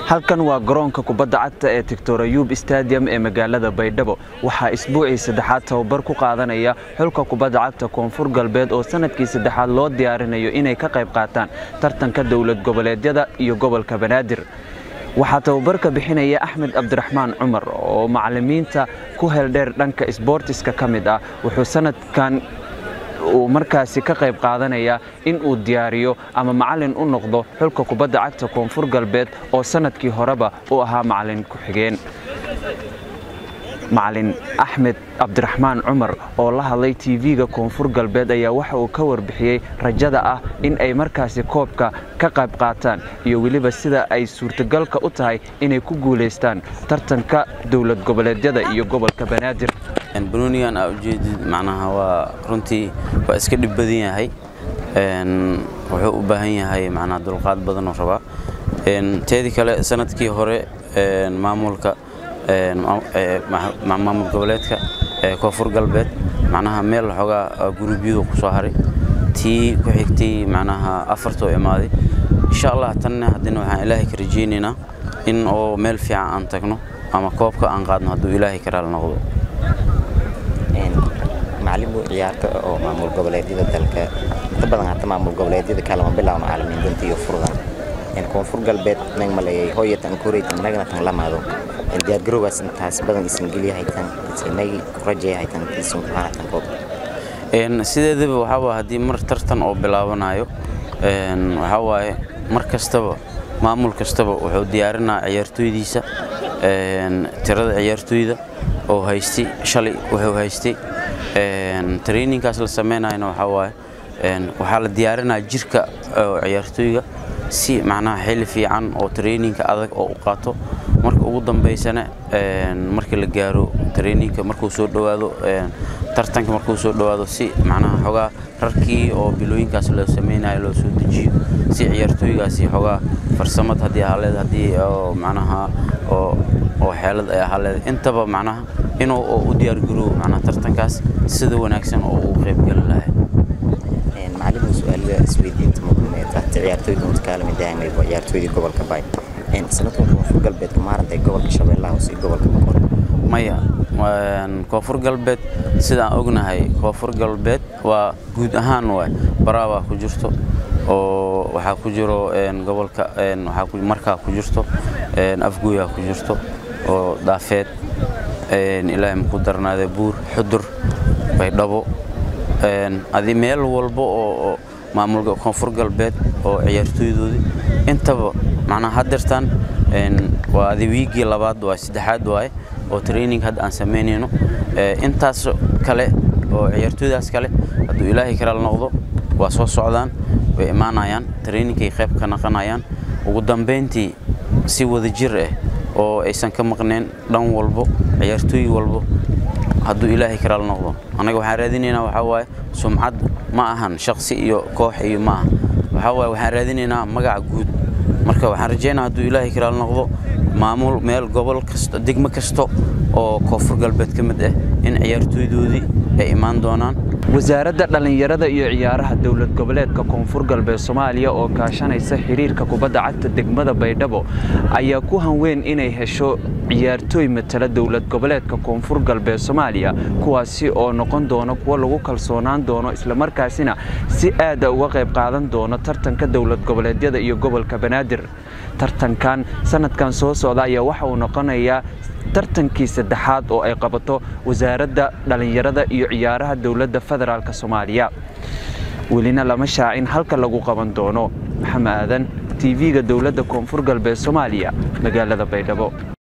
Halkan waa garoonka kubadda cagta ee Dr. Ayub Stadium ee magaalada Baydhabo. Waxaa isbuucii saddexaad tababar ku qaadanaya xulka kubadda cagta Koonfur Galbeed oo sanadkii saddexaad loo diyaarinayo inay ka qayb qaataan tartanka dowlad goboleedyada iyo gobolka Banaadir. Waxaa tababarka bixinaya Axmed Cabdiraxmaan Cumar oo macallimiinta ku heeldheer dhanka isboortiska ka mid ah. Wuxuu sanadkan uu markaasi ka qayb qaadanaya in uu diyaariyo ama macallin u noqdo xulka kubadda cagta Koonfur Galbeed oo sanadkii horeba u ahaa macallin ku-xigeen. Macallin Axmed Cabdiraxmaan Cumar oo la hadlay TV-ga Koonfur Galbeed ayaa waxa uu ka warbixiyey rajada ah in ay markaasi koobka ka qayb qaataan iyo weliba sida ay suurtagalka u tahay inay ku guuleystaan tartanka dowlad goboleedyada iyo gobolka Banaadir. Banoonigan aa ujeedid macnaha waa runtii waa iska dhib badan yahay, wuxuu u baahan yahay macnaha dulqaad badan oo rabaa. Teedi kale sanadkii hore maamulka maamul goboleedka Koonfur Galbeed macnaha meel xoogaa guruubyadu ku soo haray, tii ku xigtay macnaha afartoo imaaday. Insha Allah tanna haddana waxaan Ilaahay ka rajaynaynaa in oo meel fiican aan tagno ama koobka aan qaadno hadduu Ilaahay ka raali noqdo. Macallin ciyaarta oo maamul goboleedyada dalka inta badan hata maamul goboleedyada kale ma bilaabo macallimiin dantii iyo furdan in Koonfur Galbeed nag maleeyay hooyatan kureeytan nagna tan lamaado in diyaar garowgaas intaas badan isan geliyahay tan inay ku rajayahay tan isan ku hanatan koob. Sideedaba waxaa waa haddii mar tartan oo bilaabanayo, waxaa waaye mar kastaba maamul kastaba wuxuu diyaarinaa ciyaartooydiisa, tirada ciyaartooyda oo haystay shalay wuxuu haystay. Trainingkaas la sameynayana waxaa waaye waxaa la diyaarinaa jirka ciyaartooyga si macnaha xilli fiican oo trainingka adag oo u qaato. Marka ugu dambeysana marka la gaaro trainingka, markuu soo dhowaado tartanka, markuu soo dhowaado, si macnaha xogaa rarkii oo bilooyinkaas loo sameynayo loo soo dejiyo, si ciyaartooygaasi xogaa farsamad haddii ahaa haddii oo macnaha oo xeelad ay ahaa leed intaba macnaha inuu u diyaar garoobo macnaha tartankaas sida wanaagsan oo uu qayb gali lahay. Macallin, su'aalaha isweydiinta muhiimka ah ciyaartooyda mutacaalimi daa'imay waa ciyaartooydii gobolka Bay. Sanadkan Koonfur Galbeed kuma harantay gobolka Shabeellaha Hoose iyo gobolka Boqol? Maya, Koonfur Galbeed sidaan ognahay Koonfur Galbeed waa guud ahaan waay Baraabaa ku jirto oo waxaa ku jiro gobolka, waxaa markaa ku jirto Afgooyaa ku jirto oo Daafeed, Ilaahay maku darnaadee, Buur, Xudur, Baydhabo, adi meel walba oo maamulka Koonfur Galbeed oo ciyaartooydoodii intaba macnaha haddeertaan waa adi wiigii labaad waay saddexaad waay oo training hadda aan samaynayno. Intaas kale oo ciyaartooydaas kale hadduu Ilaahay karaal noqdo waa soo socdaan, way imaanayaan, trainingkay qayb ka naqanayaan. Ugu dambeyntii si wadajir ah oo aysan ka maqneen dhan walbo ciyaartooy walbo hadduu Ilaahay karaal noqdo, annaga waxaan raadinaynaa waxaa waaye sumcad ma ahan shaqsi iyo koox iyo ma aha, waxaa waaye waxaan raadinaynaa magaca guud. Marka waxaan rajaynaa hadduu Ilaahay karaal noqdo maamul meel gobol kasta degmo kasta oo Koonfur Galbeed ka mid ah in ciyaartooydoodii ay imaan doonaan. Wasaaradda Dhallinyarada iyo Ciyaaraha Dowlad Goboleedka Koonfur Galbeed Soomaaliya oo kaashanaysa xiriirka kubadda cagta degmada Baydhabo ayaa ku hanweyn inay hesho ciyaartooy matala dowlad goboleedka Koonfur Galbeed Soomaaliya, kuwaasi oo noqon doono kuwo lagu kalsoonaan doono islamarkaasina si aada uga qayb qaadan doono tartanka dowlad goboleedyada iyo gobolka Banaadir. Tartankan sanadkan soo socda ayaa waxa uu noqonayaa tartankii saddexaad oo ay qabato Wasaaradda Dhallinyarada iyo Ciyaaraha Dowladda Federaalk Soomaaliya. Welina lama shaacin halka lagu qaban doono. Maxamed Aadan, TV-ga Dowladda Koonfur Galbeed Soomaaliya, magaalada Baydhabo.